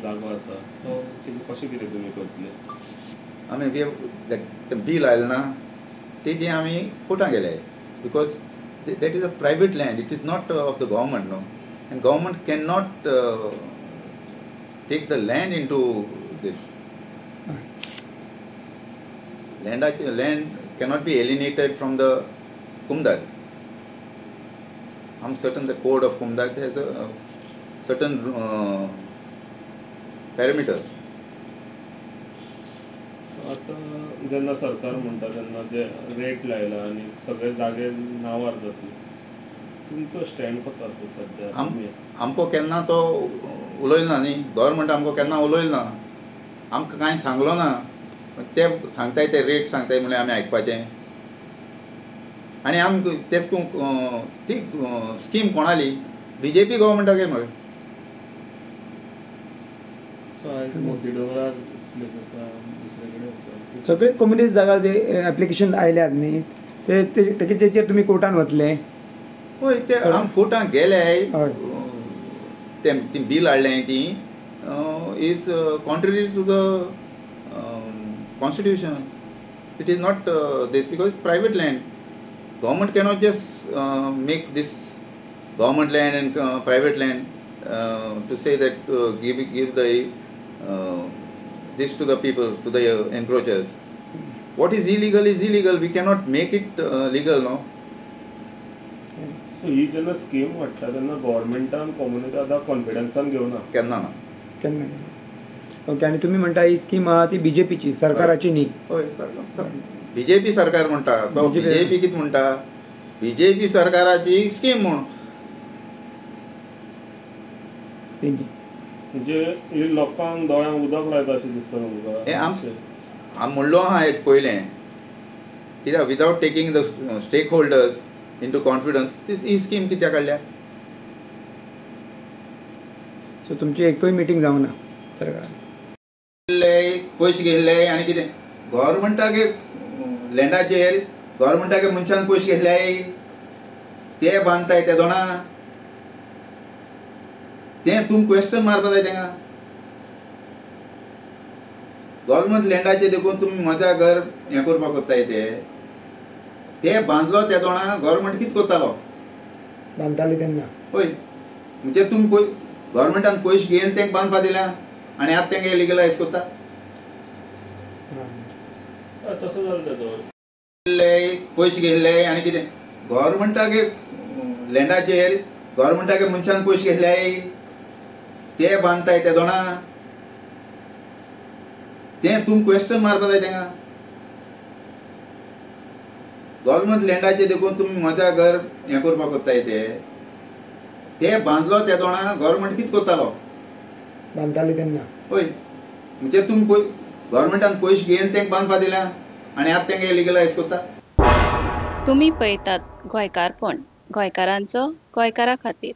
जागो आसा तो कशें कितें तुमी करतले? आमी बील आयलें ना तेजी आमी कोर्टान गेले because that is a private land, it is not of the government no, and government can not take the land into this. Land cannot be alienated from the Comunidade. I'm certain the code of Comunidade has a certain parameters. आतां जेन्ना सरकार म्हणटा तेन्ना जे rate लायला आनी सगळे जागे नांवार जातले, तुमचो स्टँड कसो आसा सद्या? आमकां केन्ना तो उलयलो ना न्ही, गव्हर्मेंट आमकां केन्ना उलयलो ना, आमकां कांय सांगलो ना. ते सांगताय ते रेट सांगताय म्हणल्यार आमी आयकपाचें. आनी आमकां तेच ती स्कीम कोणाली बीजेपी गव्हर्मेंटाक मरे. सो आयज मोती डोंगरार प्लेस आसा, दुसरे कडेन आसा, सगळे कम्युनिस्ट जागा जे एप्लिकेशन आयल्यात न्ही ते तेचेर तुमी कोर्टान वतले? हय, ते आमी कोर्टान गेले, ते ती बील हाडलें ती is contrary to the constitution. It is not this because private land. Government cannot just make this government land and private land to say that give the this to the people, to the encroachers. What is illegal is illegal. We cannot make it legal, no. So ही जेन्ना scheme हाडटा तेन्ना गव्हर्मेंटान कोमुनिदादाक कॉन्फिडन्सान घेवना केन्ना ना, केन्ना. Okay, आनी तुमी म्हणटा ही स्कीम आहा ती बीजेपीची, सरकाराची न्ही? हय, बीजेपी सरकार म्हणटा तो, बीजेपी कितें म्हणटा, बीजेपी सरकाराची स्कीम म्हूण. म्हणजे ही लोकांक दोळ्यांक उदक लायता अशें दिसता तुमकां? हें आम म्हणलो आहा एक पयलें, कित्याक without taking the stake holders into confidence he scheme कित्याक काडल्या? सो तुमची एकूय मिटींग जावना सरकारान? पयशे घेयल्ले आनी कितें गव्हर्मेंटाक लँडाचेर गव्हर्मेंटाक मनशान पयशे घेतले ते बांदताय ते जाणा, तें तुमी क्वेश्चन मारपा जाय तेंका. गव्हर्मेंट लँडाचेर देखून तुमी म्हज्या घर हें करपाक कोत्ताय, ते ते बांदलो ते जाणा गव्हर्मेंट कितें करतालो? बांदताले तेन्ना. हय, म्हणजे तुमी गव्हर्मेंटान पयशे घेवन तेंका बांदपा दिल्या आनी आतां तेंका लिगलायज करता. तसो जालें तो पयशे घेयल्ले आनी कितें गव्हर्मेंटाक लँडाचेर गव्हर्मेंटाक मनशान पयशे घेतले ते बांदताय ते जाणा, तें तुमी क्वेश्चन मारपा जाय तेंका. गव्हर्मेंट लँडाचेर देखून तुमी म्हज्या घर हें करपाक कोत्ताय, ते ते बांदलो ते जाणा गव्हर्मेंट कितें करतालो? बांदताले तेन्ना. हय, म्हणजे तुमी गव्हर्मेंटान पयशे घेवन तेंका बांदपा दिल्या आनी आतां तेंका लिगलायज करता. तुमी पळयतात गोंयकारपण, गोंयकारांचो गोंयकारा खातीर.